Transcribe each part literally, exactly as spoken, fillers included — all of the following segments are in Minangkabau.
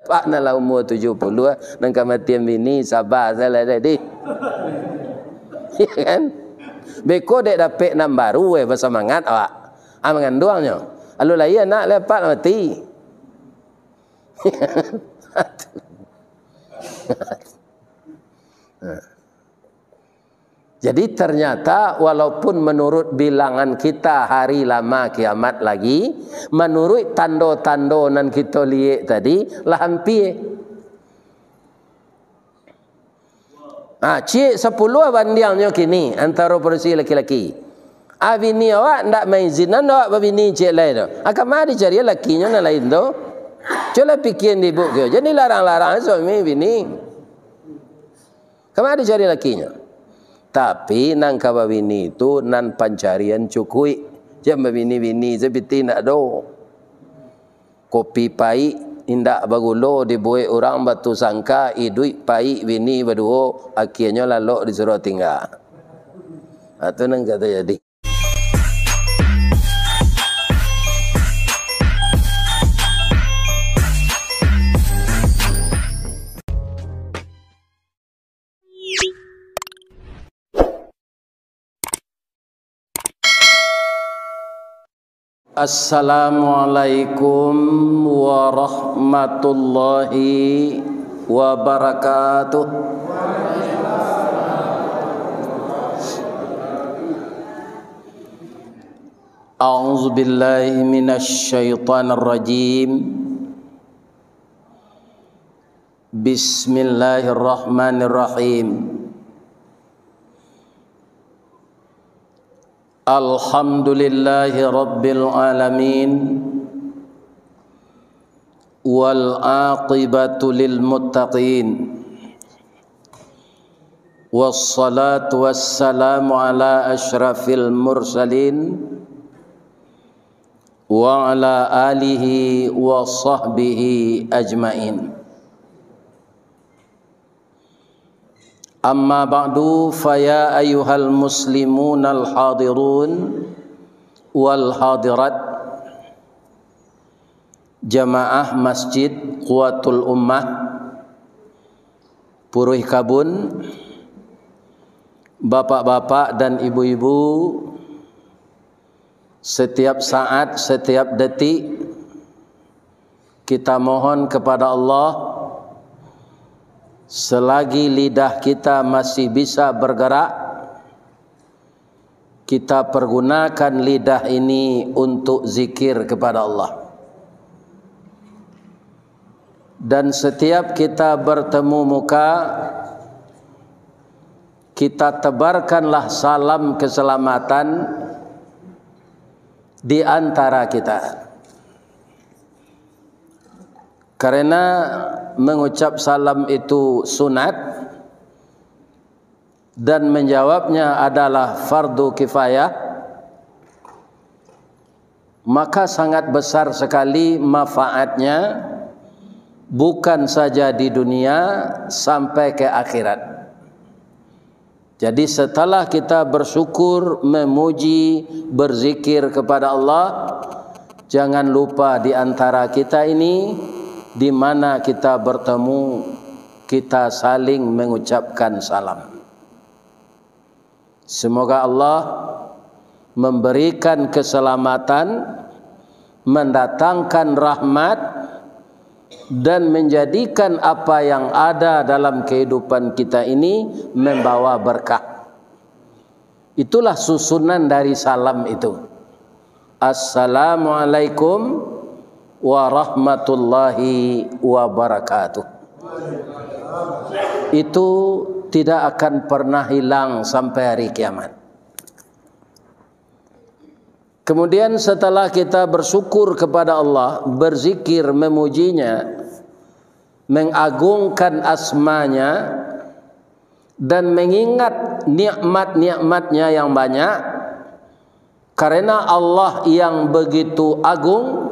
Pak nan lah umua tujuah puluah, nan kamatian bini, saba salah tadi. Iyo kan? Beko dek dapek nan baru, eh, basamangat awak. Ah, manganduangnyo. Alun lahia anak, lah apak lah mati. Jadi, ternyata walaupun menurut bilangan kita hari lama kiamat lagi, menurut tando-tando nan kito liek tadi, lah ampia. Ah, ciek sapuluah bandiangnyo kini antaro padusi laki-laki. Ah, bini awak ndak maizinan awak babini ciek lai tu. Ah, kama dicari lakinyo nan lain tu? Cubolah pikia dek ibuk ko. Jan dilarang-larang suami bini. Kama dicari lakinyo? Tapi nan ka babini tu nan pancarian cukuik. Jan babini-bini se pitih ndak ado. Kopi paik indak bagulo dibuek urang batu sangka, iduik paik bini baduo, akienyo lalok disuruah tingga. Ha, tu nan ka tajadi. Assalamualaikum warahmatullahi wabarakatuh. A'udzubillahi minasyaitonirrajim. Bismillahirrahmanirrahim. Alhamdulillahi rabbil alamin. Wal aqibatu lil muttaqin. Wassalatu wassalamu ala asyrafil mursalin. Wa ala alihi wa sahbihi ajmain. Amma ba'du, fa ya ayyuhal muslimunal hadirun wal hadirat, jamaah Masjid Quwwatul Ummah, Puruih Kabun, bapak-bapak dan ibu-ibu, setiap saat, setiap detik, kita mohon kepada Allah, selagi lidah kita masih bisa bergerak, kita pergunakan lidah ini untuk zikir kepada Allah. Dan setiap kita bertemu muka, kita tebarkanlah salam keselamatan di antara kita. Karena mengucap salam itu sunat dan menjawabnya adalah fardu kifayah, maka sangat besar sekali manfaatnya, bukan saja di dunia, sampai ke akhirat. Jadi, setelah kita bersyukur, memuji, berzikir kepada Allah, jangan lupa di antara kita ini, di mana kita bertemu, kita saling mengucapkan salam. Semoga Allah memberikan keselamatan, mendatangkan rahmat, dan menjadikan apa yang ada dalam kehidupan kita ini membawa berkah. Itulah susunan dari salam itu. Assalamualaikum warahmatullahi wabarakatuh. Itu tidak akan pernah hilang sampai hari kiamat. Kemudian, setelah kita bersyukur kepada Allah, berzikir, memujinya, mengagungkan asmanya, dan mengingat nikmat-nikmatnya yang banyak, karena Allah yang begitu agung,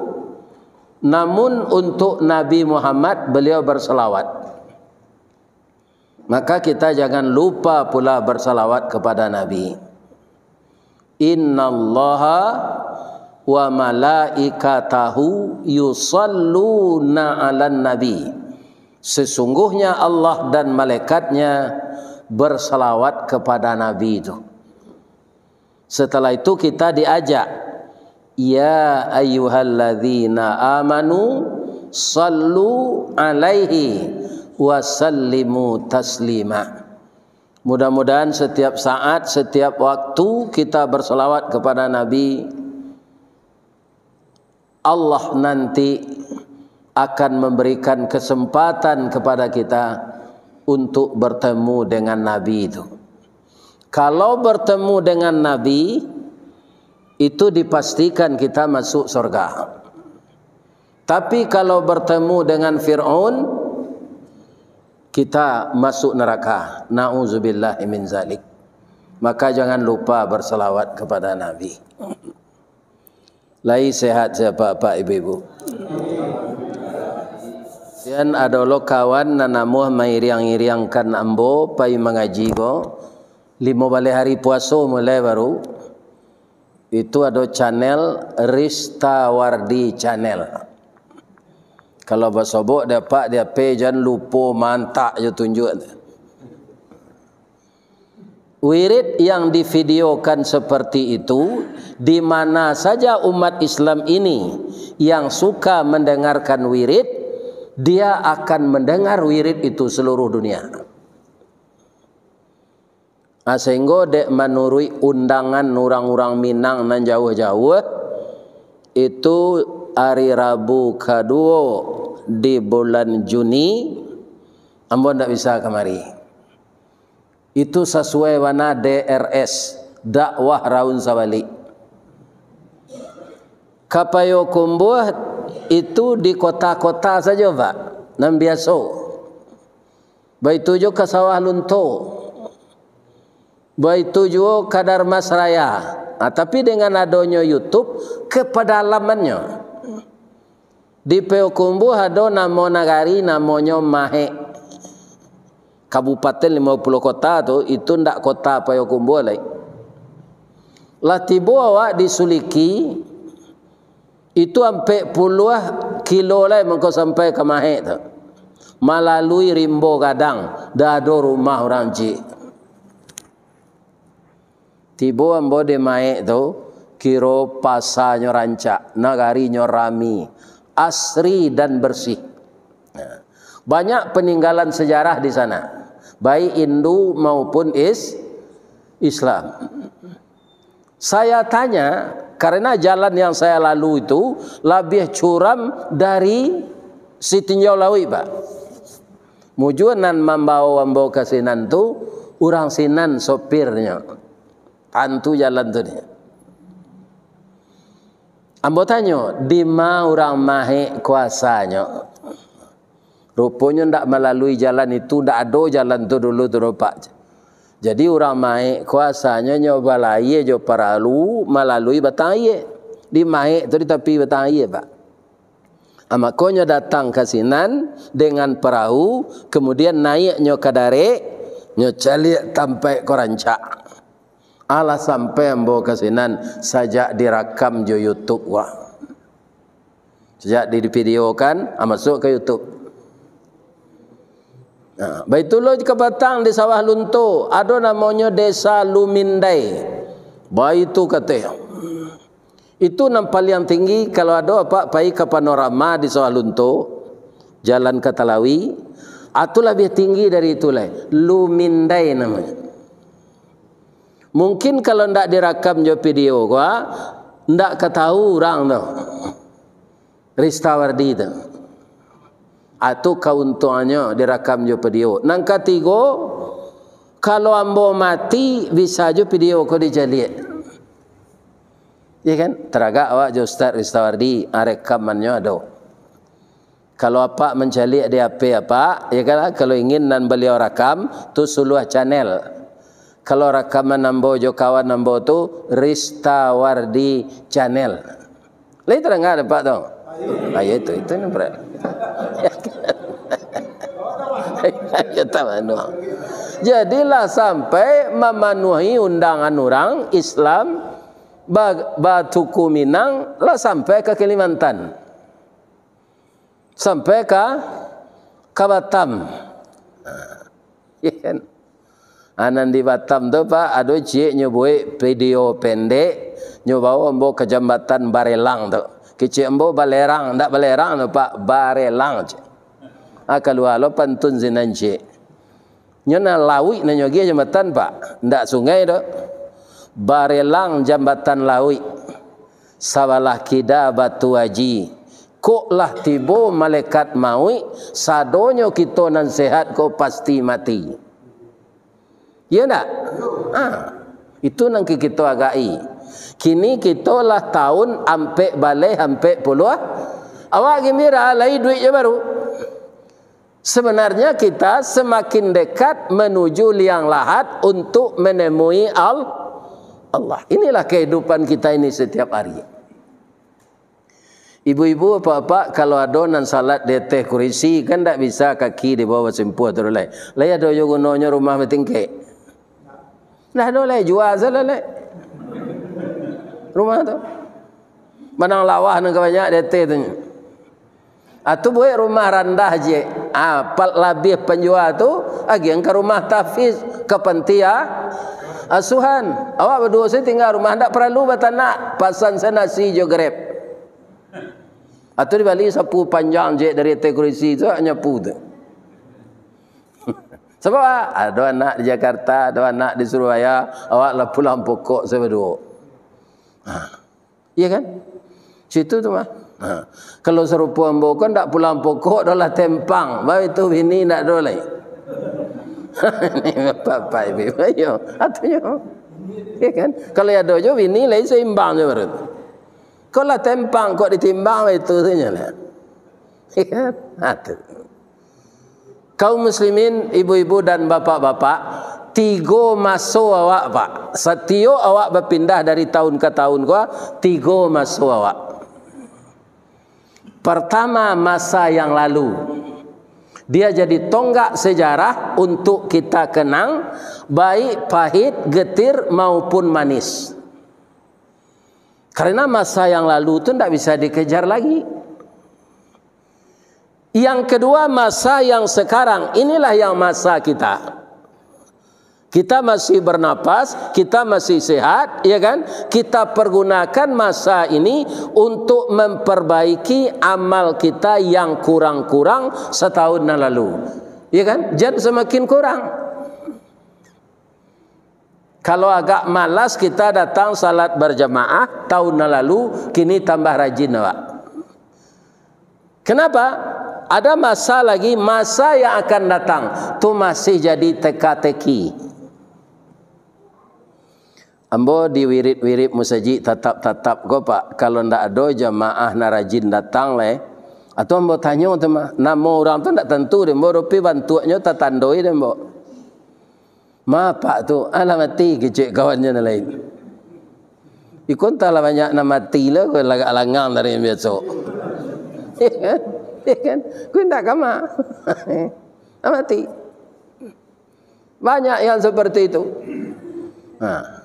namun untuk Nabi Muhammad, beliau berselawat. Maka kita jangan lupa pula bersalawat kepada Nabi. Innallaha wa malaikatahu yusalluna 'alan nabi. Sesungguhnya Allah dan malaikatnya bersalawat kepada Nabi itu. Setelah itu kita diajak, "Ya ayyuhalladzina amanu sallu alaihi wa sallimu taslima." Mudah-mudahan setiap saat, setiap waktu kita bersalawat kepada Nabi, Allah nanti akan memberikan kesempatan kepada kita untuk bertemu dengan Nabi itu. Kalau bertemu dengan Nabi, itu dipastikan kita masuk surga. Tapi kalau bertemu dengan Fir'aun, kita masuk neraka. Na'udzubillahi min zalik. Maka jangan lupa bersalawat kepada Nabi. Lai sehat sia apak-apak, ibu-ibu? Kemudian ado lo kawan nan namuah mairiang-iriangkan ambo pai mangaji ko, limo baleh hari puaso mulai baru. Itu ado channel Ristawardi Channel. Kalau basobok dapat di H P, jan lupo mantak jo tunjuak tu. Wirid yang divideokan seperti itu, di mana saja umat Islam ini yang suka mendengarkan wirid, dia akan mendengar wirid itu seluruh dunia. Ah, sahinggo dek manuruik undangan urang-urang Minang nan jauah-jauah, itu ari Rabu kaduo di bulan Juni, ambo ndak bisa kamari. Itu sasuai bana D R S, dakwah raun sabalik. Ka Payokumbuah itu di kota-kota sajo, Pak, nan biaso. Baitu juo ka Sawah Lunto. Baitu juo ka Darmas Raya. Ah, tapi dengan adonyo YouTube, kepedalamannyo. Di Payokumbuah ado namo nagari, namonyo Mahek. Kabupaten Limo Puluah Kota tu, itu ndak kota Payokumbuah lai. Lah tibo awak di Suliki, itu ampek puluah kilo lai mangko sampai ka Mahek tu. Malalui Rimbo Gadang, dah ado rumah urang ciek. Tibo ambo di Mahek tu, kiro pasanyo rancak, nagarinyo rami, asri dan bersih. Nah, banyak peninggalan sejarah di sana, baik Hindu maupun is-, Islam. Saya tanya, karena jalan yang saya lalu itu labiah curam dari Sitinjau Lauik, Pak. Mujua nan mambawo ambo ka sinan tu, urang sinan sopirnyo. Tantu jalan tu ni. Ambo tanyo, "Dima urang Mahek kuasanyo?" Ruponyo ndak malalui jalan itu, ndak ado jalan tu dulu tu, Pak. Jadi urang Mahek kuasanyo nyo balayia jo parahu malalui batang aia. Di Mahek tu di tapi batang aia, Pak. Ah, makonyo datang ka sinan dengan parahu, kemudian naiaknyo ka darek, nyo caliak tampaik ko rancak. Alah sampai ambo ka sinan sajak dirakam jo YouTube, wah. Sajak di, divideokan, ah, masuk ka YouTube. Nah, baitu lo ka patang di Sawah Lunto, ado namonyo Desa Lumindai. Baitu kateh. Itu nan paliang tinggi, kalau ado apak pai ka Panorama di Sawah Lunto, jalan ka Talawi, ah, tu labiah tinggi dari itu lai. Lumindai namonyo. Mungkin kalau ndak dirakam jo video ko, ah, ndak ka tau urang tu. Ristawardi tu. Ah, tu kauntuangannyo dirakam jo video. Nan katigo, kalau ambo mati, bisa jo video ko dicaliak. Ya kan? Taragak awak jo Ustaz Ristawardi, ah, rekamannyo ado. Kalau apak mancaliak di H P apak, ya kan, kalau ingin nan baliau rakam, tu Suluah Channel. Kalau rakaman ambo jo kawan ambo tu, Ristawardi Channel. Lai tadanga dek apak tu? Ayo itu, itu ni berat. Ayo tahu anu. Jadilah sampai mamanuahi undangan urang Islam ba-, batuku Minang, lah sampai ka Kalimantan. Sampai ka, Ka Batam. Iyo kan? Ah, nan di Batam tu, Pak, ado ciek nyo buek video pendek, nyo bawo ambo ka jambatan Barelang tu. Kecek ambo Balerang, ndak Balerang tu, Pak, Barelang, cek. Ah, kalua lo pantun sinan ciek. Nyo nan lauik nan nyo agiah jambatan, Pak. Ndak sungai doh. Barelang jambatan lauik. Sabalah kida Batu Aji. Kok lah tibo malaikat mauik, sadonyo kito nan sehat ko pasti mati. Iyo ndak? Ha, itu nan ki-, kito agak-i. Kini kito lah taun ampek baleh ampek puluah. Awak gembira, lai duit jo baru. Sebenarnya kita semakin dekat menuju liang lahat untuk menemui Al-, Allah. Inilah kehidupan kita ini setiap hari. Ibu-ibu, bapak-bapak, kalau ado nan salat di ateh kurisi, kan ndak bisa kaki di bawah basimpuah tu lai. Lai ado jo gunonyo rumah batingkek? Ndak ado lai, jua sajo lai rumah tu. Padang lawah nan ka banyak di ateh tu. Ah, tu buek rumah randah je. Ah, pal-, labiah panjua tu, agiah ka rumah tahfiz, ka panti a-, asuhan. Awak baduo se tingga rumah, ndak paralu batanak, pasan se nasi jo Grab. Atau dibali sapu panjang je dari ateh kurisi tu, nyapu tu. Sabab, ah, ado anak di Jakarta, ado anak di Surabaya, awak lah pulang pokok se baduo. Ha. Iya kan? Situ tu mah. Ha. Kalau sarupo ambo kan ndak pulang pokok, dah lah tempang. Baru itu bini ndak ado lai. Ini bapak-bapak ibu-ibu, ayo. Atunyo. Iya kan? Kalau ado jo bini lai seimbang jo baru tu. Kok lah tempang, kok ditimbang, itu sajo lah. Iya kan? Atu. Kaum muslimin, ibu-ibu dan bapak-bapak, tigo maso awak, Pak. Satiok awak bapindah dari tahun ka tahun ko, tigo maso awak. Pertama, masa yang lalu. Dia jadi tonggak sejarah untuk kita kenang, baik pahit, getir, maupun manis. Karena masa yang lalu tu ndak bisa dikejar lagi. Yang kedua, masa yang sekarang, inilah yang masa kita. Kita masih bernapas, kita masih sehat, ya kan? Kita pergunakan masa ini untuk memperbaiki amal kita yang kurang-kurang setahun yang lalu. Ya kan? Jan semakin kurang. Kalau agak malas kita datang salat berjamaah tahun yang lalu, kini tambah rajin awak. Kenapa? Ada masa lagi, masa yang akan datang, tu masih jadi teka-teki. Ambo di wirid-wirid musajik tatap-tatap ko, Pak, kalau ndak ado jamaah nan rajin datang lai, atau ambo tanyo tu mah, namo urang tu ndak tantu dek ambo, tapi bantuaknyo tatandoi dek ambo. Ma apak tu, alah mati kecek kawannyo nan lain. Iko antahlah banyak nan mati lah, ko lagak langang dari yang biaso. Ya kan? Ya kan? Ko indak kama. Alah mati. Banyak yang seperti itu. Nah.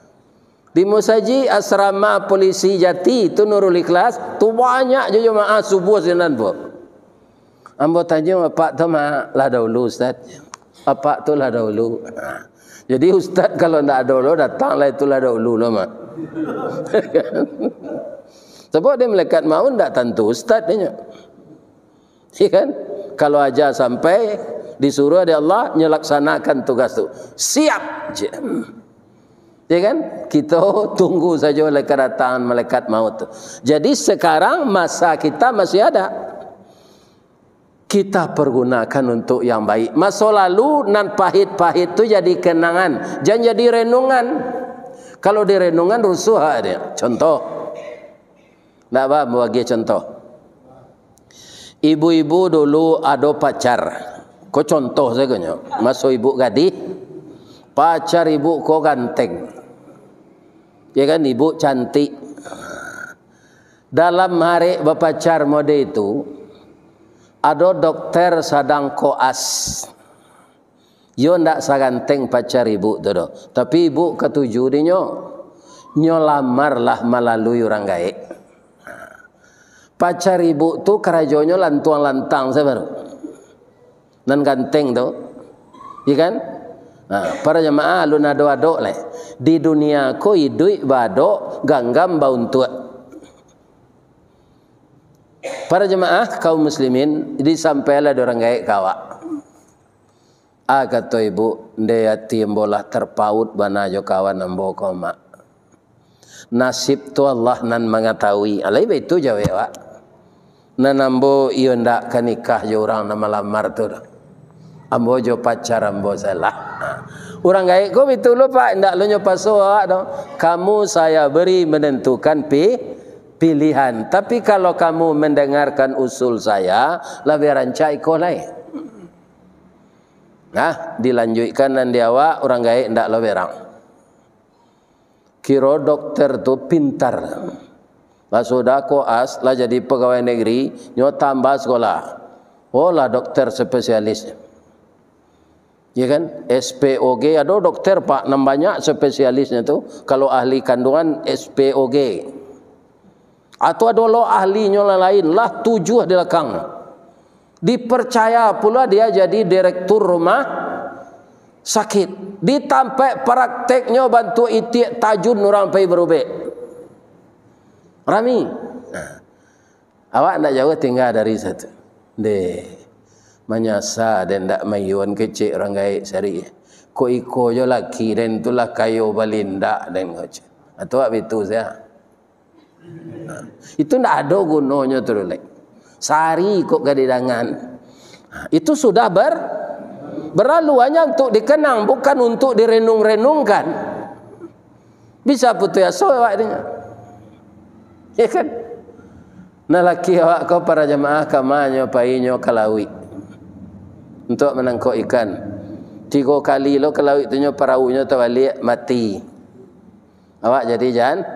Di musajik asrama polisi Jati tu Nurul Ikhlas, tu banyak jo jamaah subuah sinan, Bu. Ambo tanyo, "Apak tu ma-, lah dahulu, Ustaz?" "Apak tu lah dahulu." Nah, jadi ustaz kalau ndak dahulu datang lah, itu lah dahulu lo mah. Sebab dek malaikat maut ndak tantu ustaz dek nyo. Iya kan? Kalau aja sampai disuruh dek Allah, nyo laksanakan tugas tu. Siap je. Ya kan? Kita tunggu saja oleh kedatangan malaikat maut tu. Jadi sekarang masa kita masih ada. Kita pergunakan untuk yang baik. Masa lalu nan pahit-pahit tu jadi kenangan, jan jadi renungan. Kalau direnungan rusuh dia. Contoh. Ndak ba, bagi contoh. Ibu-ibu dulu ado pacar. Ko contoh sajo nyo. Maso ibu gadih, pacar ibu ko ganteng. Ya kan, ibu cantik. Dalam arek bapacar mode itu, ado dokter sadang koas. Yo ndak saganteng pacar ibu tu doh, tapi ibu katuju dinyo. Nyo lamarlah malalui urang gaek. Pacar ibu tu karajonyo lantuang lantang sabaru. Nan ganteng tu, iya kan? Nah, para jamaah alun ado-adok lai. Di dunia ko iduik ba-adok, ganggam bauntuak. Para jamaah kaum muslimin, disampailah dek urang gaek ka awak. Ah, kato ibu, ndeh ati ambo lah terpaut bana jo kawan ambo ko, Mak. Nasib tu Allah nan mangatahui. Alai baitu jawek awak. Nan ambo iyo ndak ka nikah jo urang nan malamar tu doh. Ambo jo pacar ambo salah. Ha. Urang gaek ko baitu lo, Pak, ndak lo nyo paso awak doh. Kamu saya beri menentukan pi-, pilihan. Tapi kalau kamu mendengarkan usul saya, labiah rancak iko lai. Nah, dilanjuikkan nan di awak, urang gaek ndak lo berang. Kiro dokter tu pintar. Lah sudah koas, lah jadi pegawai negeri, nyo tambah sekolah. Oh lah dokter spesialis. Ya kan? S P O G, ado dokter, Pak, nan banyak spesialisnya tu. Kalau ahli kandungan, S P O G. Atau ado lo ahlinyo nan lain, lah tujuah di lakang. Dipercaya pula dia jadi direktur rumah sakit. Di tampek prakteknyo bantuak itiak tajun urang pai barubek. Rami. Nah, awak ndak jauah tingga dari situ. Deh, manyasa den ndak mayuan kecek urang gaek sari. Kok iko jo laki den tu lah kayo balindak den ko cek. Atau awak bitu sia? Itu ndak ado gunonyo tu, Lek. Sari kok ka didangan. Itu sudah ber-, berlalu, hanya untuk dikenang, bukan untuk direnung-renungkan. Bisa putus asa awak dengan. Ya kan? Nah, laki awak ko para jamaah kamanyo, painyo ka lauik. Untuk manangkok ikan. Tigo kali lo ka lauik tu nyo, paraunyo tabaliak, mati. Awak jadi jan-,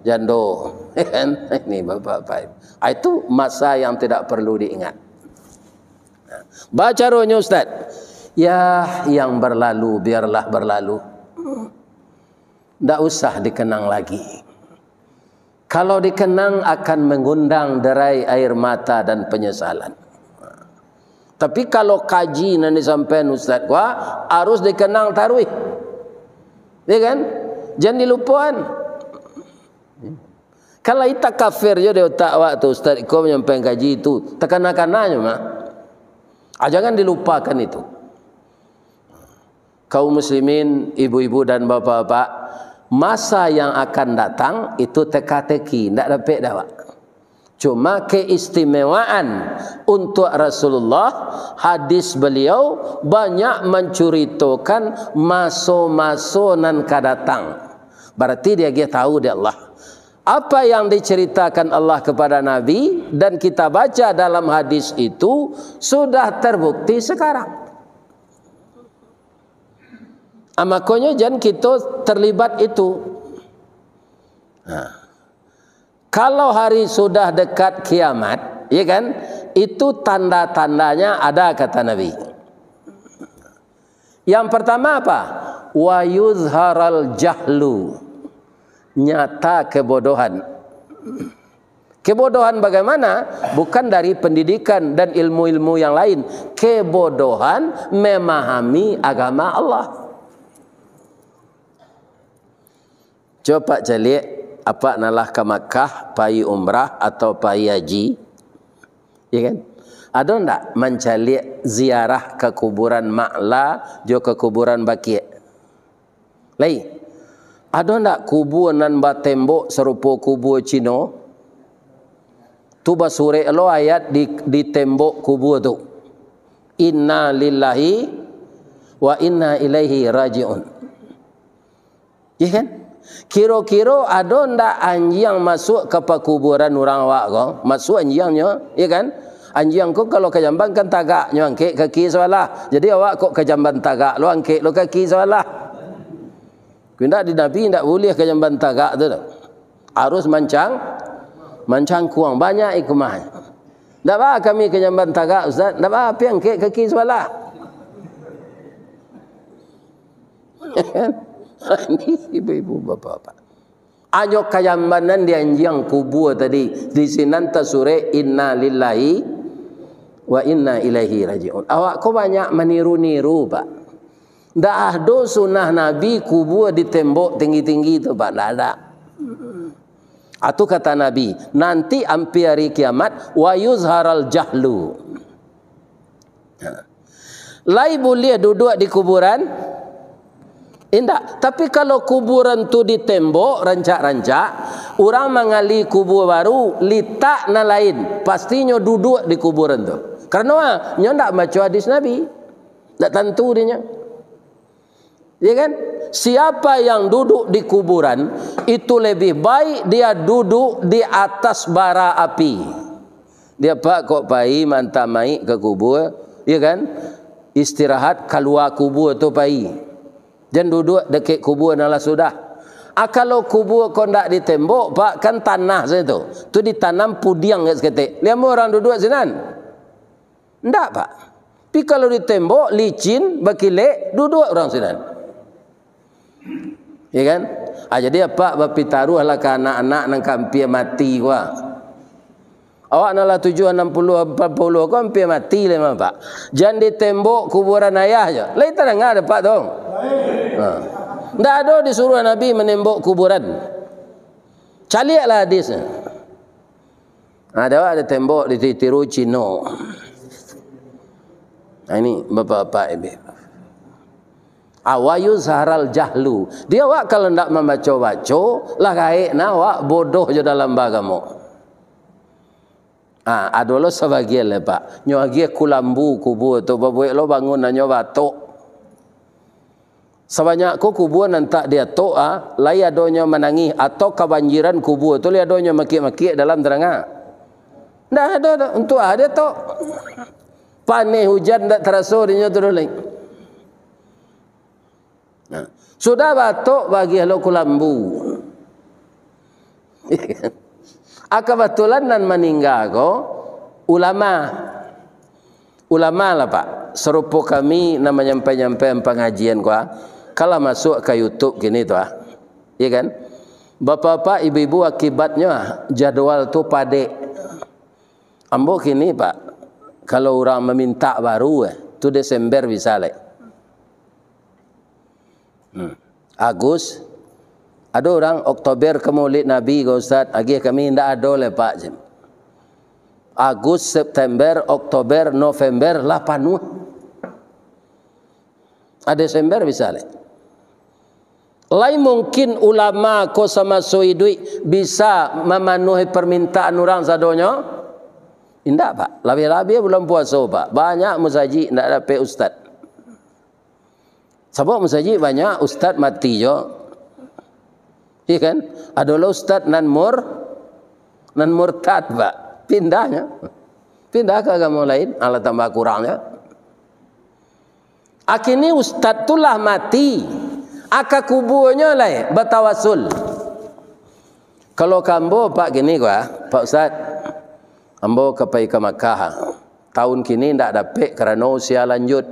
jando. Kan? Ini bapak-bapak. Ah, itu masa yang tidak perlu diingat. Bacaronyo, Ustaz, ya, yang berlalu biarlah berlalu. Ndak usah dikenang lagi. Kalau dikenang akan mengundang derai air mata dan penyesalan. Tapi kalau kaji nan disampaikan ustaz ko, harus dikenang taruih. Ya kan? Jan dilupoan. Kalau ita kafir jo di otak awak tu, ustaz iko manyampaikan kaji tu, takana-kana nyo mah. Ah, jangan dilupakan itu. Kaum muslimin, ibu-ibu dan bapak-bapak, masa yang akan datang itu teka-teki, ndak dapek dek awak. Cuma keistimewaan untuk Rasulullah, hadis beliau banyak mencuritokan maso-maso nan ka datang. Berarti diagiah tahu dek Allah. Apa yang diceritakan Allah kepada Nabi dan kita baca dalam hadis itu sudah terbukti sekarang. Ah, makonyo jan kito terlibat itu. Nah, kalau hari sudah dekat kiamat, ya kan, itu tanda-tandanya ada, kata Nabi. Yang pertama apa? Wa yuzharal jahlu. Nyata kebodohan. Kebodohan bagaimana? Bukan dari pendidikan dan ilmu-ilmu yang lain. Kebodohan memahami agama Allah. Cubo apak caliak, apak nan lah ka Makkah, pai umrah atau pai haji, ya kan? Ado ndak mancaliak ziarah ka kuburan Ma'la jo ka kuburan Baqi'? Lai. Ado ndak kubua nan batembok sarupo kubua Cino? Tu basurek lo ayat di, di tembok kubua tu. Inna lillahi wa inna ilaihi raji'un. Ya kan? Kiro-kiro ado ndak anjiang masuak ka pakuburan urang awak ko? Masuak anjiangnyo, ya kan? Anjiang ko kalau ka jamban kan tagak, nyo angkek kaki sabalah. Jadi awak kok ka jamban tagak lo, angkek lo kaki sabalah. Indak, di Nabi indak buliah ka jamban tagak tu doh. Harus mancang-, mancangkuang. Banyak hikmah. Ndak ba kami ka jamban tagak, Ustaz. Ndak ba, pi angkek kaki sabalah. Ini ibu-ibu, bapak-bapak. Anyo ka jamban nan di anjiang kubua tadi, di sinan tasurek, "Inna lillahi Wa inna ilaihi raji'un. Awak ko banyak maniru-niru, Pak. Ndak ado sunnah Nabi kubua ditembok tinggi-tinggi tu, Pak. Ndak ada. Atu kata Nabi, nanti ampia hari kiamat, wa yuzharal jahlu. Lai buliah duduak di kuburan? Indak. Tapi kalau kuburan tu ditembok rancak-rancak, urang mangali kubua baru, litak nan lain, pastinyo duduak di kuburan tu. Karano, ah, nyo ndak baco hadis Nabi. Ndak tantu dinyo. Ya kan? Siapa yang duduk di kuburan, itu lebih baik dia duduk di atas bara api. Dia pak kok pai manta maik ka kubua, ya kan? Istirahat kalua kubua tu pai. Jan duduak dakek kubua nan lah sudah. Ah, kalau kubua ko ndak ditembok, Pak, kan tanah sajo tu. Tu ditanam pudiang saketek. Lai amuah urang duduak sinan? Ndak, Pak. Tapi kalau ditembok, licin, bakilek, duduak urang sinan. Ya kan? Ah, jadi apak bapitaruahlah ka anak-anak nan ka ampia mati ko. Awak nan lah tujuah, anam puluah, ampek puluah ko ampia mati lai mah, Pak. Jan ditembok kuburan ayah jo. Lai tadanga dek apak tu? Ha. Ndak ado disuruah Nabi manembok kuburan. Caliaklah hadisnyo. Ha, ado awak ditembok, ditiru Cino. Ha, ini bapak-bapak ibu. Awayu zaharal jahlu. Dia awak kalau ndak mambaco-baco, lah gaek nah awak bodoh jo dalam baagamo. Ah, ado lo sabagian lai, Pak. Nyo agiah kulambu kubua tu, babuek lo bangunan nyo baatok. Sabanyak ko kubua nan tak diatok, ah, lai adonyo manangih, atau kabanjiran kubua tu lai adonyo makiak-makiak dalam taranga? Ndak ado doh, untuak ah diatok. Paneh hujan ndak taraso dinyo tu doh lai. Nah, sudah baatok bagiah lo kulambu. Ah, kabatulan nan maningga ko ulama. Ulama lah, Pak. Sarupo kami nan manyampai-nyampaian pangajian ko, ah, kalau masuak ka YouTube kini tu, ah. Iya kan? Bapak-bapak, ibu-ibu, akibatnyo, ah, jadwal tu padek. Ambo kini, Pak, kalau urang mamintak baru, eh, tu Desember bisa lai. Hmm. Agus, ado urang Oktober ka Maulid Nabi ka Ustaz, agiah kami indak ado lai, Pak, jan. Agus, September, Oktober, November lah panuah. Ah, Desember bisa lai. Lai mungkin ulama ko samaso iduik bisa mamanuahi parmintaan urang sadonyo? Indak, Pak. Labiah-labiah bulan puaso, Pak. Banyak musajik indak dapek ustaz. Sabab musajik banyak, ustaz mati jo. Iya kan? Ado lo ustaz nan mur-, nan murtad, Pak. Pindahnyo. Pindah ka agamo lain, alah tambah kurangnyo. Akini ustaz tu lah mati. Ah, ka kubuanyo lai batawasul. Kalau ka ambo, Pak, gini ko, ah, Pak Ustaz, ambo ka pai ka Makkah, ah. Tahun kini ndak dapek karano usia lanjut.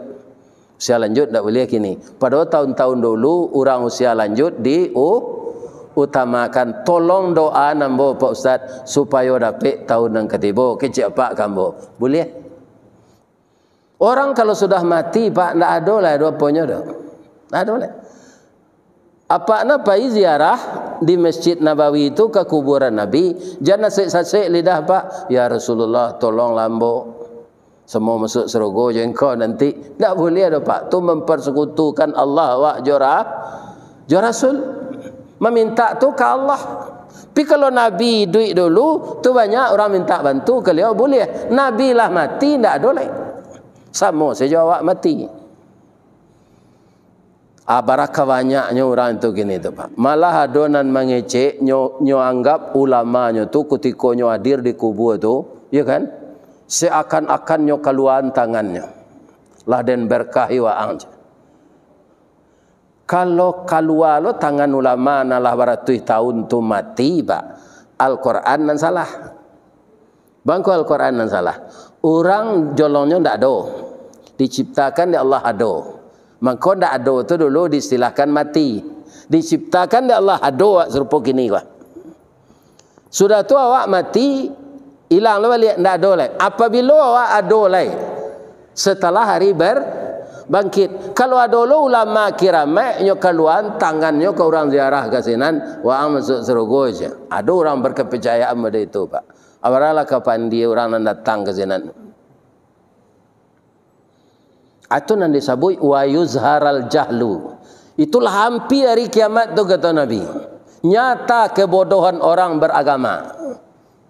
Usia lanjut ndak buliah kini. Padahal tahun-tahun dulu, urang usia lanjut di u-, utamakan. Tolong doa ambo, Pak Ustaz, supayo dapek tahun nan katibo. Kecek Apak ka ambo. Buliah? Orang kalau sudah mati, Pak, ndak ado lai ado aponyo doh. Ndak ado lai. Apak nah pai ziarah di Masjid Nabawi tu ka kuburan Nabi, jan sasek-sasek lidah, Pak, "Ya Rasulullah, tolonglah ambo. Samo masuak sarugo jo Engkau nanti." Ndak buliah doh, Pak. Tu mamparsakutukan Allah awak jo ra-, jo Rasul. Mamintak tu ka Allah. Tapi kalau Nabi iduik dulu, tu banyak urang mintak bantu ka baliau, buliah. Nabi lah mati, ndak ado lai. Samo sajo awak mati. Ah, barakah banyaknyo urang tu kini tu, Pak. Malah ado nan mangecek, nyo, nyo anggap ulamanyo tu kutiko nyo hadir di kubua tu, ya kan? Seakan-akan nyo kaluaan tangannyo. Lah den berkahi waang. Kalau kalua lo tangan ulama nan lah baratuih tahun tu mati, Pak, Al-Quran nan salah. Bangko Al-Quran nan salah. Urang jolongnyo ndak ado. Diciptakan dek Allah ado. Mangko ndak ado tu dulu diistilahkan mati. Diciptakan dek Allah ado, awak sarupo kini ko. Sudah tu awak mati, Ilang lo baliak, ndak ado lai. Apabilo awak ado lai? Setelah hari ber-, bangkit. Kalau ado lo ulama kiramaik, nyo kaluaan tangannyo ka urang ziarah ka sinan, waang masuak sarugo se. Ado urang berkepercayaan model itu, Pak. Awaralah ka pandi urang nan datang ka sinan. Itu nan disabuik wa yuzharal jahlu. Itulah ampia hari kiamat tu, kato Nabi. Nyata kebodohan orang beragama.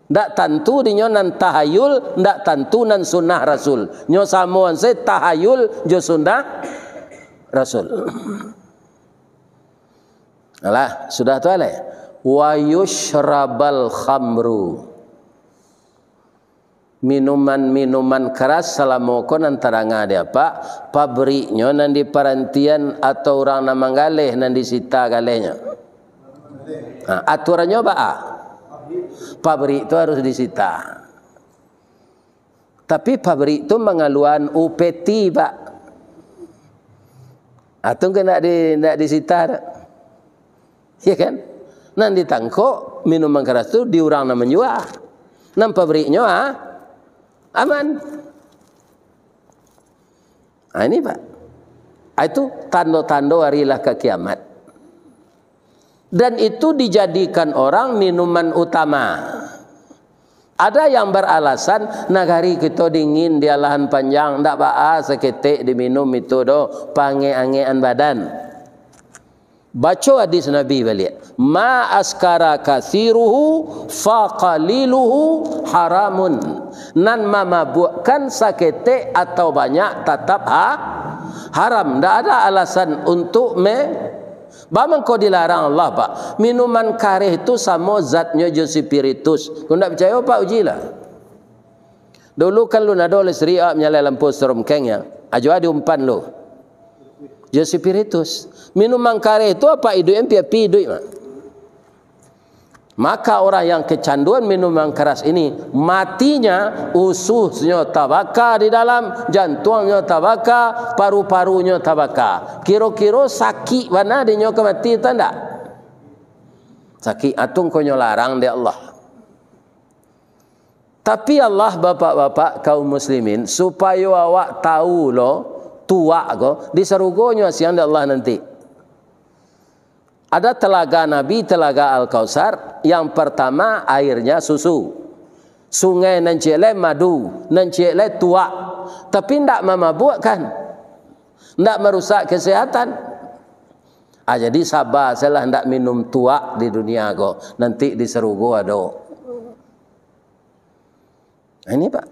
Ndak tantu dinyo nan tahayul, ndak tantu nan sunnah Rasul. Nyo samoan se tahayul jo sunnah Rasul. Alah, sudah tu alai. Wa yusyrabal khamru. Minuman-minuman keras salamo ko nan tadanga di apak, pabriknyo nan di parantian atau urang nan manggaleh nan disita galehnyo? Ha, aturannyo baa? Pabrik tu harus disita. Tapi pabrik tu mangaluan upeti, Pak. Atau ke nak di, nak disita tak? Ya kan? Nan ditangkok minuman keras tu di urang nan manjua. Nan pabriknyo, ah, aman. Nah, ini, Pak. Ah, itu tando-tando hari lah ka kiamat. Dan itu dijadikan orang minuman utama. Ada yang beralasan, nagari kito dingin di alahan panjang, ndak baa saketek diminum itu doh, paangek-angekan badan. Baco hadis Nabi baliak, "Ma askara kasiruhu fa qaliluhu haramun." Nan mamabuakkan saketek atau banyak tatap ha-, haram. Ndak ada alasan untuk me-, Ba mangko dilarang Allah, Pak. Minuman kareh tu samo zatnyo jo spiritus. Kok ndak picayo, Pak, ujilah. Dulu kan lun ado listrik, ah, manyalai lampu stromkeng ya. Ajo ado umpan lu. Jo spiritus. Minuman kareh tu apak iduik, api-api iduik, Mak. Maka orang yang kecanduan minuman keras ini, matinya ususnyo tabaka di dalam, jantuangnyo tabaka, paru-parunyo tabaka. Kiro-kiro sakik bana dinyo ka mati, atau ndak? Sakik, atau ko nyo larang dek Allah. Tapi Allah, bapak-bapak, kaum muslimin, supayo awak tahu lo, tuak ko, di sarugo nyo asiang dek Allah nanti. Ada telaga Nabi, Telaga Al-Kautsar, yang pertama airnya susu. Sungai nan ciek lai madu, nan ciek lai tuak. Tapi ndak mamabuakkan. Ndak marusak kesehatan. Ah, jadi saba salah ndak minum tuak di dunia ko. Nanti di sarugo ado. Nah, ini, Pak.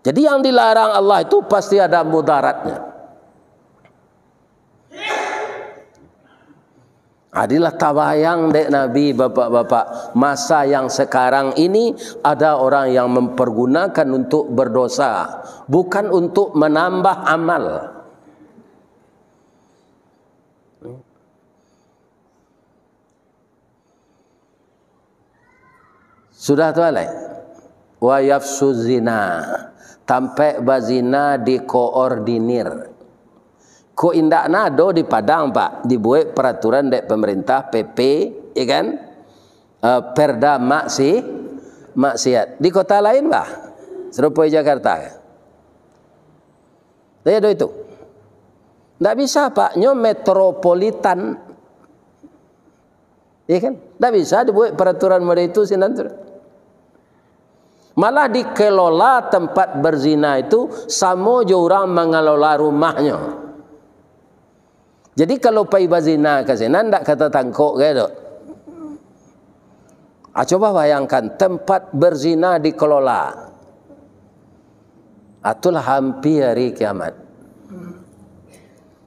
Jadi yang dilarang Allah itu pasti ada mudaratnya. Adilah tabayang dek Nabi, bapak-bapak, masa yang sekarang ini ada orang yang mempergunakan untuk berdosa, bukan untuk menambah amal. Sudah tu alai. Wa yafsu zina. Tampek bazina dikoordinir. Ko indak nado di Padang, Pak, dibuek peraturan dek pemerintah, P P, ya kan? Eh, perda maksi-, maksiat. Di kota lain, bah, serupo Jakarta. Tapi ado itu. Ndak bisa, Pak, nyo metropolitan. Iya kan? Ndak bisa dibuek peraturan model itu sinan tu. Malah dikelola tempat berzina itu samo jo urang mangelola rumahnyo. Jadi, kalau pai bazina ka sinan, ndak ka tatangkok gai doh. Ah, coba bayangkan, tempat berzina dikelola. Ah, itulah hampia hari kiamat.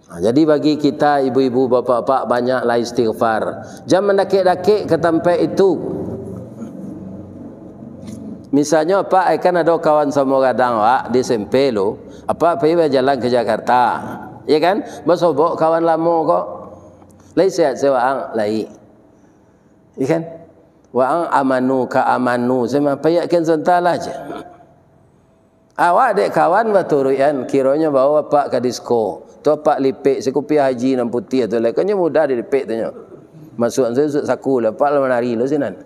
Ah, jadi, bagi kita ibu-ibu, bapak-bapak, banyaklah istighfar. Jan mandakek-dakek ka tampek itu. Misalnyo, Pak, eh, kan ado kawan samo gadang, Pak, di S M P lu. Apak pai bajalan ka Jakarta, ya kan? Basobok kawan lamo ko. Lai sehat se waang? Lai. Ya kan? Waang amanu ka amanu se mah, paiakkan santa lah je. Awak dek kawan baturuikan, kironyo bao apak ka disko. Tu apak lipek se kupiah haji nan putiah tu lai. Kan nyo mudah dilipek tu nyo. Masuak se saku lah, apak lah manari lo sinan.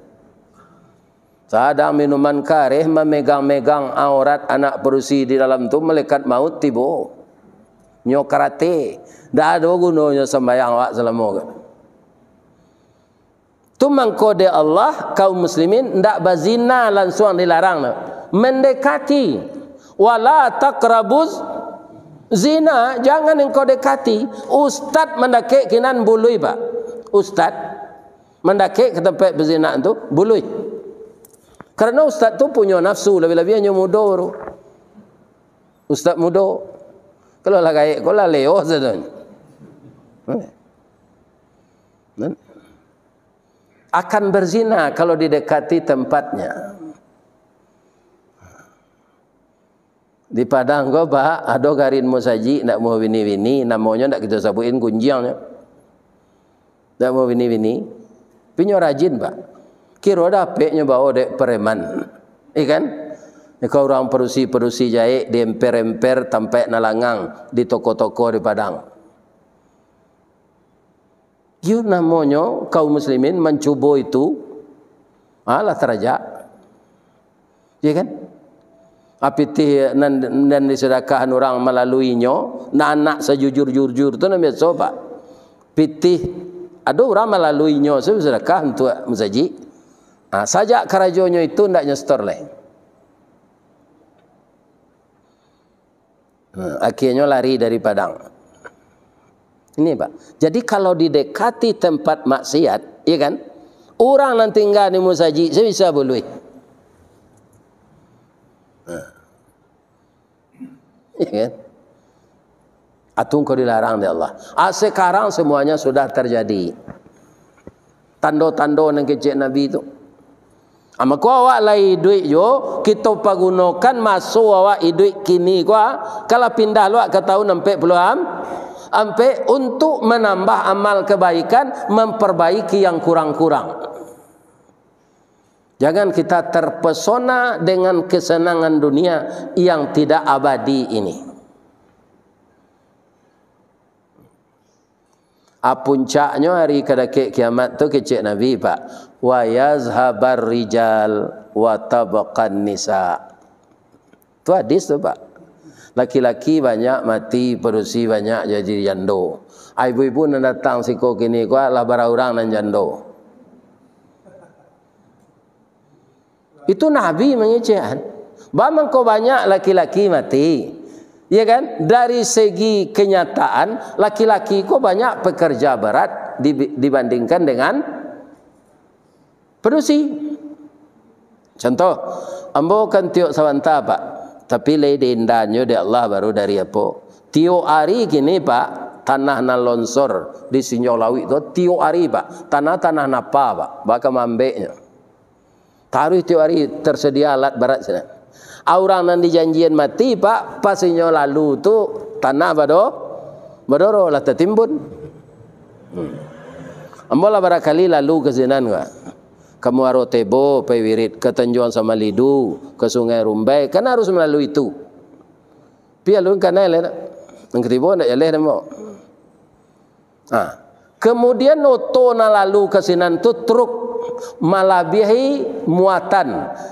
Sadang minuman kareh mamegang-megang aurat anak padusi di dalam tu, malaikat maut tibo. Nyo karate. Ndak ado gunonyo sambayang awak salamo ko. Tu mangko dek Allah, kaum muslimin ndak bazina, lansuang dilarang tu. Mendekati. "Wala taqrabuz zina," jangan engkau dekati. Ustad mandakek kinan buluih, Pak. Ustad mandakek ka tampek bazina tu buluih. Karano ustad tu punyo nafsu, labiah-labiah nyo mudo tu. Ustad mudo. Kalau lah gaek ko lah leo sadonyo. Akan berzina kalau didekati tempatnya. Di Padang ko, Pak, ado garin musajik ndak amuah bini-bini, namonyo ndak kito sabuikan, gunjiang nyo. Ndak amuah bini-bini. Tapi nyo rajin, Pak. Kiro dapek nyo bao dek preman. Iya kan? Iko urang padusi-padusi jahek diemper-emper tampek nan langang di toko-toko di Padang. Iyo namonyo kaum muslimin mancubo itu, alah tarajak. Iya kan? Ah, pitih nan, nan disadakahan urang malaluinyo, nan anak sajujur-jujur tu nan biaso, Pak. Pitih, ado urang malaluinyo, sa-, sadakah untuak musajik. Ah, sajak karajonyo itu ndak nyo setor lai. Hmm, akhirnyo lari dari Padang. Ini, Pak. Jadi, kalau didekati tempat maksiat, iya kan? Urang nan tingga di musajik, sa bisa buluih. Hmm. Iya kan? Atun ko dilarang dek Allah. Ah, sekarang semuanya sudah terjadi. Tando-tando nan kecek Nabi tu. Ah, mako awak lai iduik jo, kito pagunokan maso awak iduik kini ko, ah, kalau pindah luak ka tahun ampek puluah am-, ampek, untuk manambah amal kebaikan, memperbaiki yang kurang-kurang. Jangan kita terpesona dengan kesenangan dunia yang tidak abadi ini. A, puncaknyo hari kadakek kiamat tu, kecek Nabi, Pak, "Wa yazhabar rijal wa tabqan nisa." Tu hadis tu, Pak. Laki-laki banyak mati, padusi banyak jadi jando. A, ibu-ibu nan datang siko kini ko lah bara urang nan jando. Itu Nabi mangecek, kan? Ba mangko banyak laki-laki mati. Ya kan? Dari segi kenyataan, laki-laki ko banyak pekerja berat di-, dibandingkan dengan padusi. Contoh, ambo kan tiok sabanta, Pak. Tapi lai diindannyo dek Allah baru dari apo. Tiok ari kini, Pak, tanah nan lonsor di Sinjau Lauik tu, tiok ari, Pak. Tanah-tanah napa, Pak. Baka mambeknyo. Taruih tiok ari tersedia alat barat sinan. A, urang nan dijanjian mati, Pak, pas inyo lalu tu, tanah bado-, badoro lah tatimbun. Hmm. Ambo lah barakali lalu ka sinan, Pak. Ka Muaro Tebo, pai wirit, ka Tanjuang Samalidu, ka Sungai Rumbai, kan harus malalui itu. Pi alun kanai lai, nak. Nan katibo ndak jaleh dek ambo. Nah, kemudian oto nan lalu ka sinan tu truk malabiahi muatan.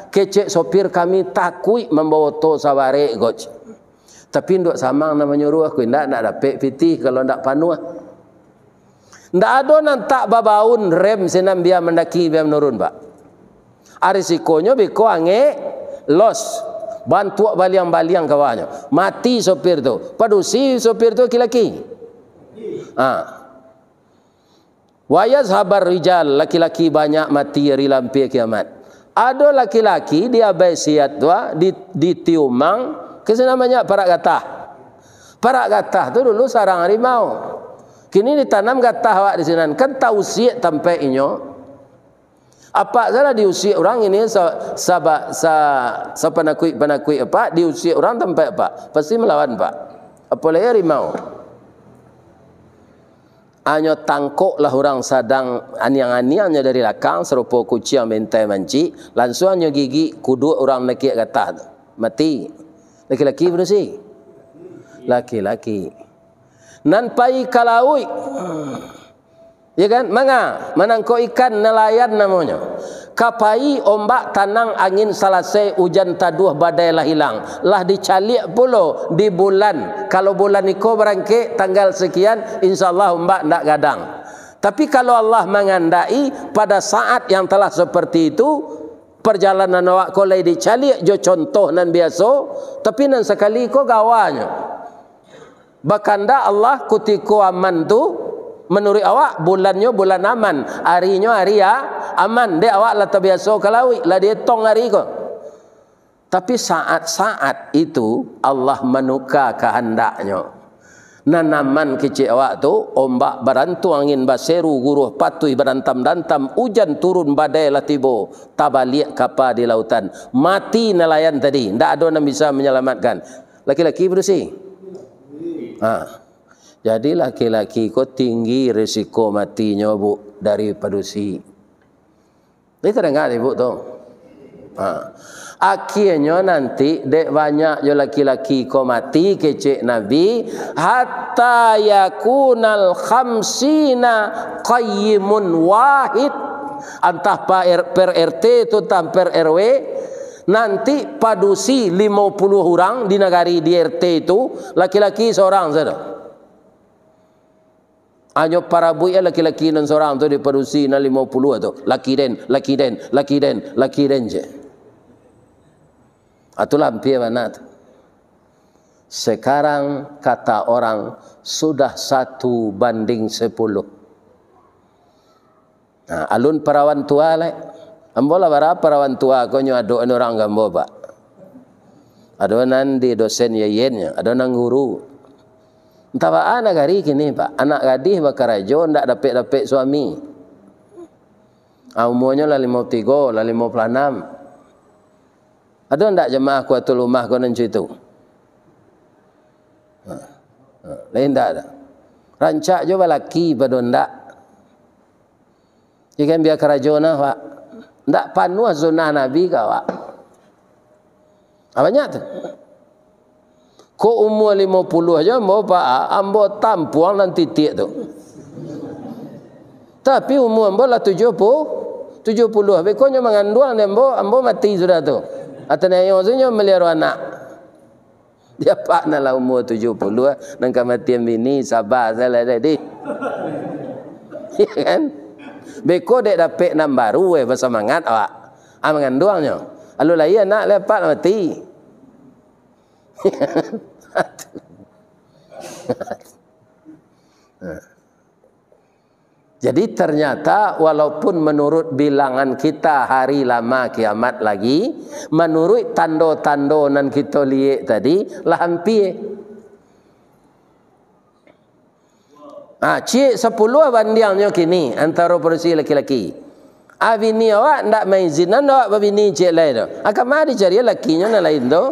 Kecek sopir kami, "Takuik mambawa oto sabarek ko." Tapi induak Samang nan manyuruah, "Ko indak, ndak dapek pitih kalau ndak panuah." Ndak ado nan tak babaun rem sinan bia mandaki, bia manurun, Pak. A, risikonyo beko angek, los, bantuak baliang-baliang ka bawahnyo. Mati sopir tu. Padusi sopir tu laki-laki. Ha. Wa yazhabar rijal, laki-laki banyak mati ari lampia kiamat. Ado laki-laki di Abai Siat tu, ah, di, di Tiumang, ka sinan banyak parak gatah. Parak gatah tu dulu sarang harimau. Kini ditanam gatah awak di sinan, kan tausiak tampek inyo. Apak salah diusiak urang ini sa-, saba-, sa-, sapanakuik-panakuik apak, diusiak urang tampek apak, pasti malawan, Pak. Apolai harimau. Anyo tangkoklah urang sadang aniang-aniangnyo dari lakang, sarupo kuciang bantai mancik, lansuang nyo gigik kuduak urang nakiak gatah tu. Mati. Laki-laki padusi? Laki-laki. Nan pai ka lauik. Ya kan? Manga, manangkok ikan, nalayan namonyo. Ka pai ombak tanang, angin salasai, ujan taduah, badai lah ilang. Lah dicaliak pulo di bulan. Kalau bulan iko barangkek tanggal sekian, insya Allah ombak ndak gadang. Tapi kalau Allah mangandaki, pada saat yang telah seperti itu, perjalanan awak ko lai dicaliak jo contoh nan biaso, tapi nan sakali ko gawanyo. Bakandak Allah kutiko aman tu, manuruik awak, bulannyo bulan aman, arinyo ari a-, aman, dek awak lah tabiaso ka lauik, lah dietong ari ko. Tapi saat-saat itu, Allah manuka kahandaknyo. Nan aman kecek awak tu, ombak barantuang, angin baseru, guruah patuih badantam-dantam, ujan turun, badai lah tibo, tabaliak kapa di lautan. Mati nalayan tadi, ndak ado nan bisa manyalamatkan. Laki-laki padusi. Ha. Jadi laki-laki ko tinggi risiko matinyo, Bu, dari padusi. Jadi tadanga dek Ibu tu. Ha. Akhianyo nanti dek banyak jo laki-laki ko mati, kecek Nabi, "Hatta yakunal khamsina qayyimun wahid." Antah pa-, R-, per R T tu, antah per R W, nanti padusi limo puluah urang di nagari, di R T tu, laki-laki sorang sajo. Hanyo parabuik laki-laki nan sorang tu di padusi nan limo puluah tu. Laki den, laki den, laki den, laki den je. Itulah ampia bana tu. Sekarang kata orang sudah satu banding sepuluh. Nah, alun parawan tua lai. Ambo lah bara parawan tua ko nyo adok urang ka ambo, Pak. Ado nan di dosen Y Y N nyo, ado nan guru. Antah baa nagari kini, Pak. Anak gadih bakarajo, ndak dapek-dapek suami. Ah, umuanyo lah limo tigo, lah limo puluah anam. Ado ndak jamaah Kuatul Umah ko nan cuitu? Ha. Ha. Lain ndak ado. Rancak jo balaki pado ndak. Ikan bia karajo nah, Pak. Ndak panuah sunnah Nabi ka awak. Ah, banyak tu. Ko umua limo puluah ajo ambo, Pak, ambo tampuang nan titiak tu. Tapi umua ambo lah tujuah puluah, tujuah puluah. Beko nyo manganduang dek ambo, ambo mati sudah tu. Atau nyo maliaro anak. Di apak nan lah umua tujuah puluah, nan kamatian bini, saba salah tadi. Ya kan? Beko dek dapek nan baru, weh, basamangat awak. Ah, manganduangnyo. Lalu lahia anak, lah apak lah mati. Jadi, ternyata walaupun menurut bilangan kita hari lama kiamat lagi, menurut tando-tando nan kito liek tadi, lah ampia. Ah, ciek sapuluah bandiangnyo kini antaro padusi laki-laki. Ah, bini awak ndak maizinan awak babini ciek lai tu. Ah, kama dicari lakinyo nan lain tu?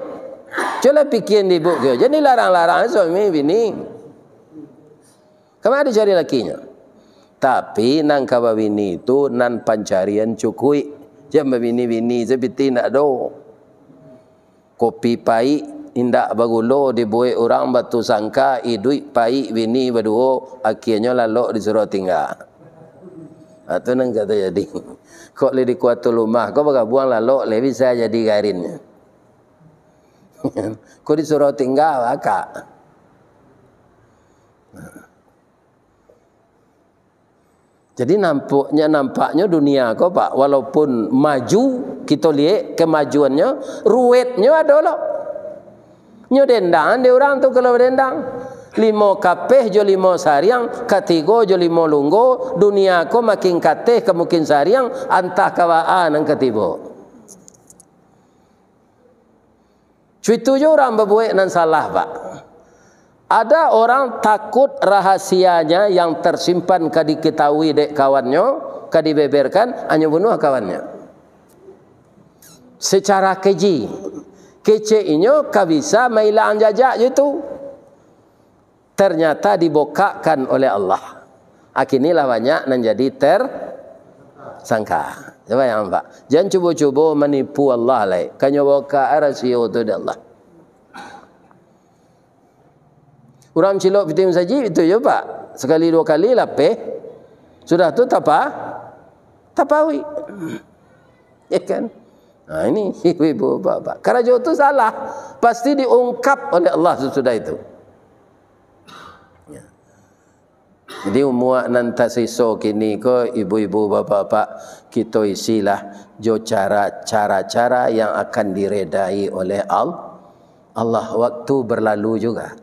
Cubolah pikia dek ibu ko. Jan dilarang-larang suami bini. Kama dicari lakinyo? Tapi nan ka babini tu nan pancarian cukuik. Jan babini-bini se pitih ndak ado. Kopi paik, indak bagulo, dibuek urang batu sangka, iduik paik bini baduo, akhianyo lalok disuruah tingga. Ha, tu nan ka tajadi. Kok lai di Kuatul Umah, kok bagabuang lalok, lai bisa jadi garin. Kok disuruah tingga, bakak. Jadi, nampaknyo, nampaknyo dunia ko, Pak, walaupun maju, kito liek kemajuannyo, ruwetnyo ado lo. Nyo dendangan dek urang tu kalau badendang. Limo kapeh jo limo sariang, katigo jo limo lunggo, dunia ko makin kateh ka makin sariang, antah ka baa nan ka tibo. Cuitu jo urang babuek nan salah, Pak. Ada orang takut rahasianya yang tersimpan ka diketahui dek kawannyo, ka dibeberkan, anyo bunuah kawannyo. Secara keji, kecek inyo ka bisa mailangan jajak jo itu. Ternyata dibukakkan oleh Allah. Akinilah banyak nan jadi tersangka. Cubo yang nampak. Jan cubo-cubo manipu Allah lai. Kanyo bukak rasio tu dek Allah. Urang cilok pitih masajik, itu jo, Pak. Sakali duo kali lapeh. Sudah tu tapa-, tapauik. Ya kan? Nah, ini ibu-ibu, bapak-bapak. Karajo tu salah, pasti diungkap oleh Allah sesudah itu. Ya. Jadi, umua nan tasiso kini ko, ibu-ibu, bapak-bapak, kito isilah jo cara, cara-cara yang akan diredai oleh Al-, Allah. Waktu berlalu juga.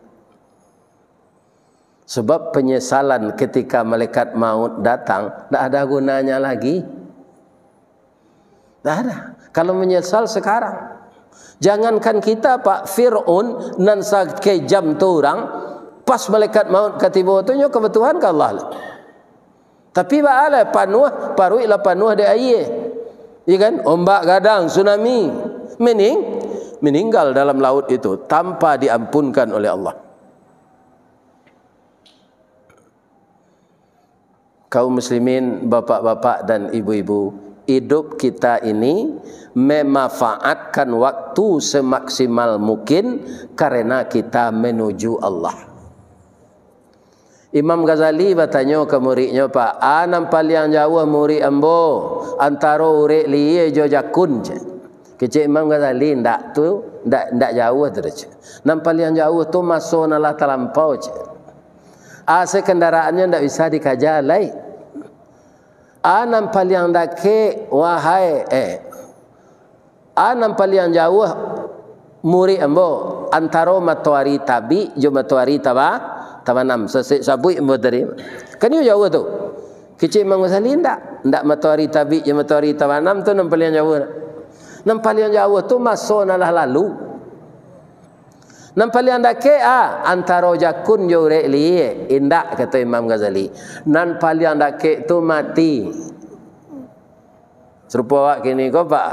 Sebab penyesalan ketika malaikat maut datang, ndak ada gunanya lagi. Ndak ada. Kalau menyesal sekarang. Jangankan kita, Pak, Fir'aun nan sakejam tu urang, pas malaikat maut ka tibo tu, nyo ka batuhan ka Allah. Tapi baa lah, panuah, paruik lah panuah dek aia. Ya kan? Ombak gadang, tsunami. Mening-, meninggal dalam laut itu tanpa diampunkan oleh Allah. Kaum muslimin, bapak-bapak dan ibu-ibu, hidup kita ini memanfaatkan waktu semaksimal mungkin karena kita menuju Allah. Imam Ghazali batanyo ka muridnyo, "Pak, a nan paliang jauah murid ambo, antaro urek lihia jo jakun," cek. Kecek Imam Ghazali, "Ndak tu, ndak, ndak jauah tu doh," cek. "Nan paliang jauah tu maso nan lah talampau," cek. "A se kendaraannyo ndak bisa dikaja lai. A nan paliang dakek, wahai, eh, a nan paliang jauah murid ambo, antaro matoari tabik jo matoari taba-, tabanam." Sasek sabuik ambo tadi. Kan iyo jauah tu. Kecek Imam Ghazali, "Ndak. Ndak matoari tabik jo matoari tabanam tu nan paliang jauah. Nan paliang jauah tu maso nan lah lalu." "Nan paliang dakek, a, antaro jakun jo urek lihia." "Indak," kato Imam Ghazali. "Nan paliang dakek tu mati." Sarupo awak kini ko, Pak.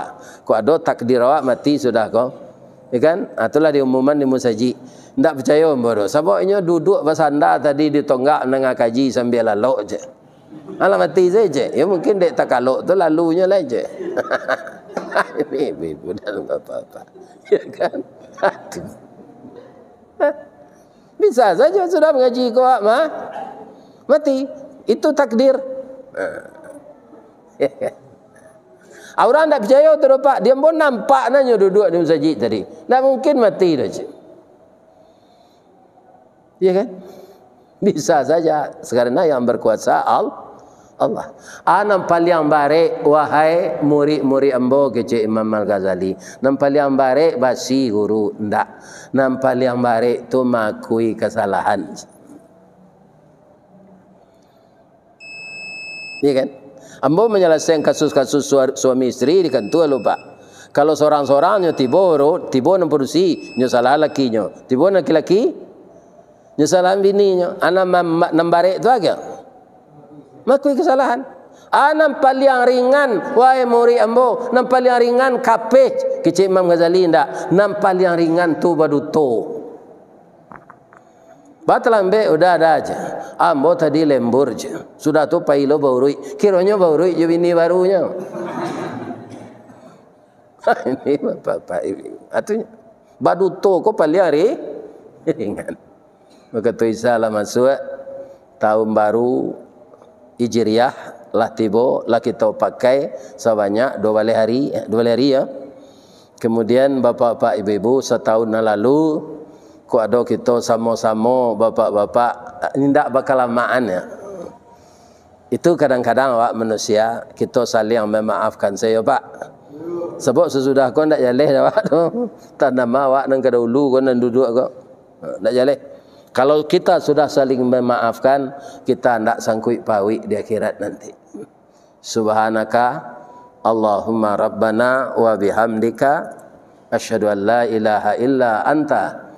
Kok ado takdir awak mati sudah ko. Ya kan? Ha, itulah diumuman di musajik. Ndak picayo ambo tu. Sabab inyo duduak basanda tadi di tonggak nangah kaji sambia lalok, cek. Alah mati saja, cek. Ya mungkin dek takalok tu lalunyo lah, cek. Ini ibu-ibu dan bapak-bapak. Ya kan? Aduh. Bisa saja sudah mangaji ko awak mah. Mati. Itu takdir. Urang ndak picayo tu doh, Pak. Di ambo nampak nyo duduak di musajik tadi. Ndak mungkin mati doh, cek. Iya kan? Bisa saja, karena yang berkuasa Al-, Allah. A nan paliang barek, wahai murid-murid ambo, kecek Imam Al-Ghazali. Nan paliang barek basi guru, ndak. Nan paliang barek tu maakui kasalahan. Iya kan? Ambo manyalasaikan kasus-kasus sua-, suami isteri di kantua lo, Pak. Kalau sorang-sorang nyo tibo, ro-, tibo nan padusi, nyo salah lakinyo. Tibo nan laki-laki, nyo salah bininyo. A nan ma-, ma-, nan barek tu aja. Maakui kasalahan. A nan paliang ringan, wahai murid ambo, nan paliang ringan kapeh, kecek Imam Ghazali ndak. Nan paliang ringan tu baduto. Batalambek udah ada aja. Ambo tadi lembur je. Sudah tu pai lo bauruik. Kironyo bauruik jo bini barunyo. Ini bapak-bapak ini. Artinya, baduto ko paliang ri-, ringan. Maka tu Isa lah masuk tahun baru Hijriah lah tibo, lah kito pakai sabanyak dua baleh hari, dua baleh hari ya. Kemudian bapak-bapak ibu-ibu, satahun nan lalu, kok ado kito samo-samo bapak-bapak, indak bakalamaan ya. Itu kadang-kadang awak manusia, kito saling memaafkan sajo, Pak. Sabab sasudah ko ndak jaleh awak tu. Tah nama awak nan ka dahulu ko nan duduak ko. Ndak jaleh. Kalau kita sudah saling memaafkan, kita ndak sangkuik pauik di akhirat nanti. Subhanaka Allahumma Rabbana wa bihamdika, asyhadu an la ilaha illa anta,